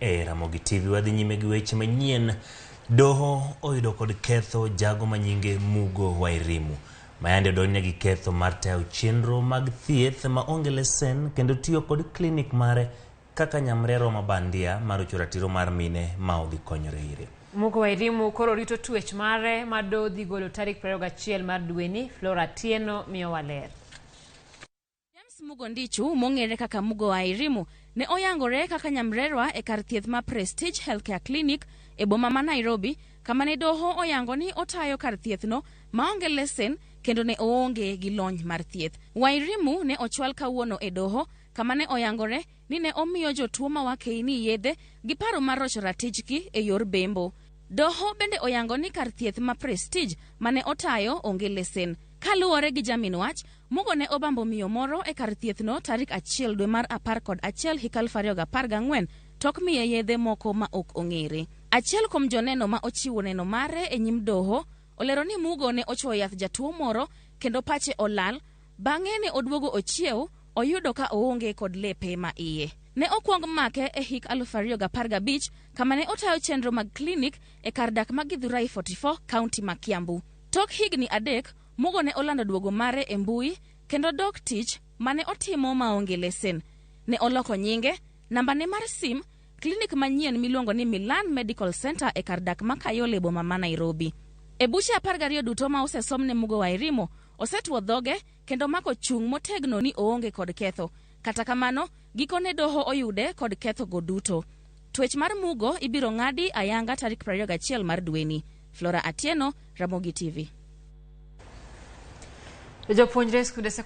e Ramogi TV. Wadhi nyime gi weche manyien. Doho oyudo kod ketho jago manyinge Mugo Wairimu ma yande odonjne gi ketho mar tayo chenro mag thieth ma onge lesen kendo tiyo kod klinik mare kaka nyamrerwa ma bandia mar rocho ratiro mar mine ma odhi konyore ire. Mugo Wairimu koro rito twech mare ma doho dhi golo tarik 21 mar dweni. Flora Atieno miyowa ler. James Mugo Ndichu, mong'ere kaka Mugo Wairimu, ne oyangore kaka nyamrerwa e kar thieth ma Prestige Healthcare Clinic e boma ma Nairobi, kama ne doho oyango ni otayo kar thiethno maonge lesen kendo ne oonge gi lony mar thieth. Wairimu ne ochwal kawuono e doho kama ne oyangore ni ne omiyo jotuo ma wakeini yedhe gi paro mar rocho ratichgi e yor bembo. Doho bende oyango ni kar thieth ma Prestige mane otayo onge lesen. Kaluwore gi jamin wach, Mugo ne obambo miyo moro e kar thiethno tarik 1 dwe mar 11 hik 2014 tok miye yedhe moko ma ok ong'ere. Achiel kuom joneno ma ochiwo neno mare e nyim doho olero ni Mugo ne ochuoyo yath jatuo moro kendo pache olal, bang'e ne oduogo ochiew oyudo ka oonge kod lepe ma iye. Ne okwong make e hik 2015 kama ne otayo chenro mag klinik e kar dak ma Githurai 44, kaunti ma Kiambu. Tok higni 3, Mugo ne olando duogo mare e mbui kendo dok tich mane otimo maonge lesen. Ne oloko nyinge, nambane mar sim, klinik manyien miluongo ni Milan Medical Center e kar dak ma Kayole boma ma Nairobi. E buche 12 duto ma osesom ne Mugo Wairimu, osetwo dhoge kendo mako chung' motegno ni oonge kod ketho. Kata kamano, gikone doho oyude kod ketho go duto. Twech mar Mugo ibiro ng'adi ayanga tarik 21 mar dweni. Flora Atieno, Ramogi TV. Jopuonjre skunde sekondari.